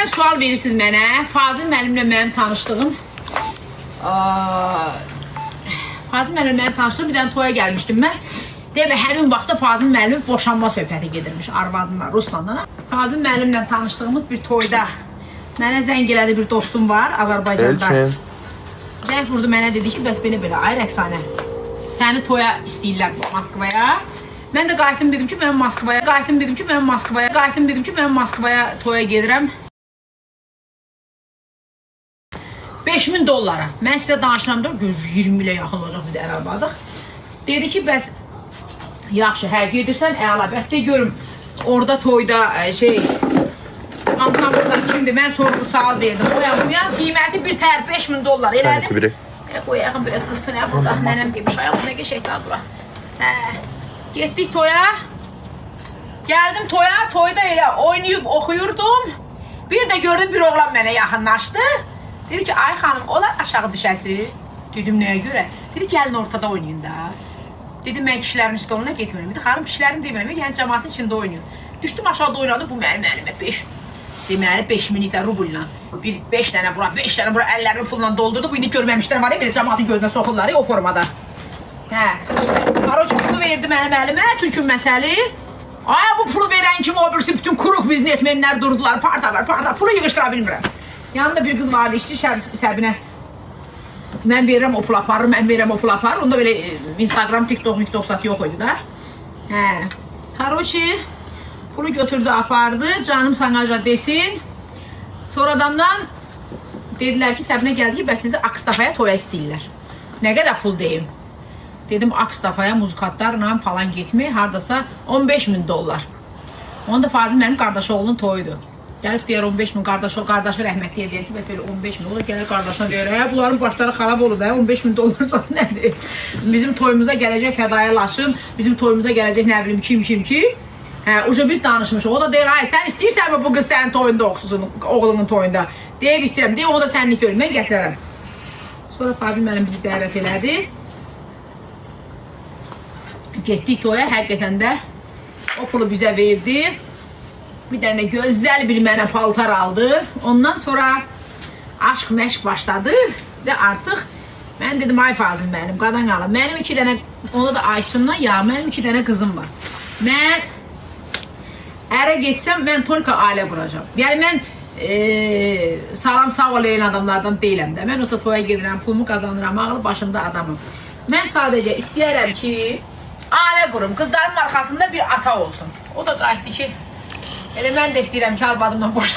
Bəzən sual verirsiniz mənə. Fadil müəllimlə mənim tanışlığım. Fadil müəllimlə mənim tanışlığım bir dənə toya gəlmişdim mən. Demə həmin vaxtda Fadil müəllim boşanma söhbəti gedirmiş arvadına, Ruslandan. Fadil müəllimlə tanışdığımız bir toyda mənə zəng elədi bir dostum var Azərbaycanda. Elçin. Zəng vurdu mənə dedi ki, bəs belə belə ay Rəqsanə. Səni toya istəyirlər Moskvaya. Mən də qayıtdım dedim ki, mən Moskvaya, qayıtdım dedim ki, mən Moskvaya, qayıtdım dedim ki, mən Moskvaya toya gedirəm. 5000 dollara. Mən sizə danışıram da 20 ilə yaxın olacaq bir də ər arvadıq. Dedi ki, bəs yaxşı, hə gedirsən əla. Bəs de görüm orada toyda şey Antamda kimdir? Mən sorğu sual verdim. O yan bu yan qiyməti bir tər 5000 dollar elədim. Sən biri. Qoyağım biraz qızsın hə burada. Nənəm demiş, ayol nə qəşəng daha bura. Hə. Getdik toya. Gəldim toya, toyda elə oynayıb oxuyurdum. Bir də gördüm bir oğlan mənə yaxınlaşdı. Dedi ki, ay xanım, olar aşağı düşəsiz? Dedim, nəyə görə? Dedi, gəlin ortada oynayın da. Dedim, mən kişilərin stoluna getmirəm. Dedi, xanım, kişilərin demirəm, yəni cəmaatın içində oynayın. Düşdüm aşağıda oynadım, bu mənim əlimə 5 deməli 5000 də rublla. Bir 5 dənə bura, 5 dənə bura əllərimi pulla doldurdu. Bu indi görməmişlər var ya, belə cəmaatın gözünə soxurlar ya o formada. Hə. Qaroç pulu verdi mənim əlimə, türkün məsəli. Ay bu pulu verən kim o birisi bütün kuruq biznesmenlər durdular, partalar, parta pulu yığışdıra bilmirəm. Yanında bir qız vardı, işçi Səbinə. Mən verirəm o pul aparır, mən verirəm o pul aparır. Onda belə Instagram, TikTok, TikTok zat yox idi da. Hə. Karoçi pulu götürdü, apardı. Canım sanaca desin. Sonradandan dedilər ki, Səbinə gəldi ki, bəs sizi Akstafaya toya istəyirlər. Nə qədər pul deyim? Dedim Akstafaya muzikantlarla falan getmək hardasa 15 min dollar. Onda Fadil mənim qardaşı oğlunun toyudur. Gəlib deyər 15 min qardaşı, qardaşı rəhmətliyə deyər ki, bəs belə 15 min olur. Gəlir qardaşına deyər, hə, bunların başları xarab olub, hə, 15 min dollar zat nədir? Bizim toyumuza gələcək Fədai Laçın, bizim toyumuza gələcək nə bilim kim, kim, kim. Hə, uca biz danışmışıq. O da deyir, ay sən istəyirsənmi bu qız sənin toyunda oxusun, oğlunun toyunda? Deyib istəyirəm. Deyir, o da sənlik deyil, mən gətirərəm. Sonra Fadil müəllim bizi dəvət elədi. Getdik toya, həqiqətən də o pulu bizə verdi. Bir dənə gözəl bir mənə paltar aldı. Ondan sonra aşk məşq başladı və artıq mən dedim ay Fazil müəllim, qadan qalım. Mənim iki dənə, onu da Aysundan ya, mənim iki dənə qızım var. Mən ərə getsəm mən tolka ailə quracağam. Yəni mən salam sağ ol eləyən adamlardan deyiləm də. Mən olsa toya gedirəm, pulumu qazanıram, ağlı başında adamım. Mən sadəcə istəyərəm ki, ailə qurum, qızlarımın arxasında bir ata olsun. O da qayıtdı ki, elə mən də istəyirəm ki, arvadımla boşanım.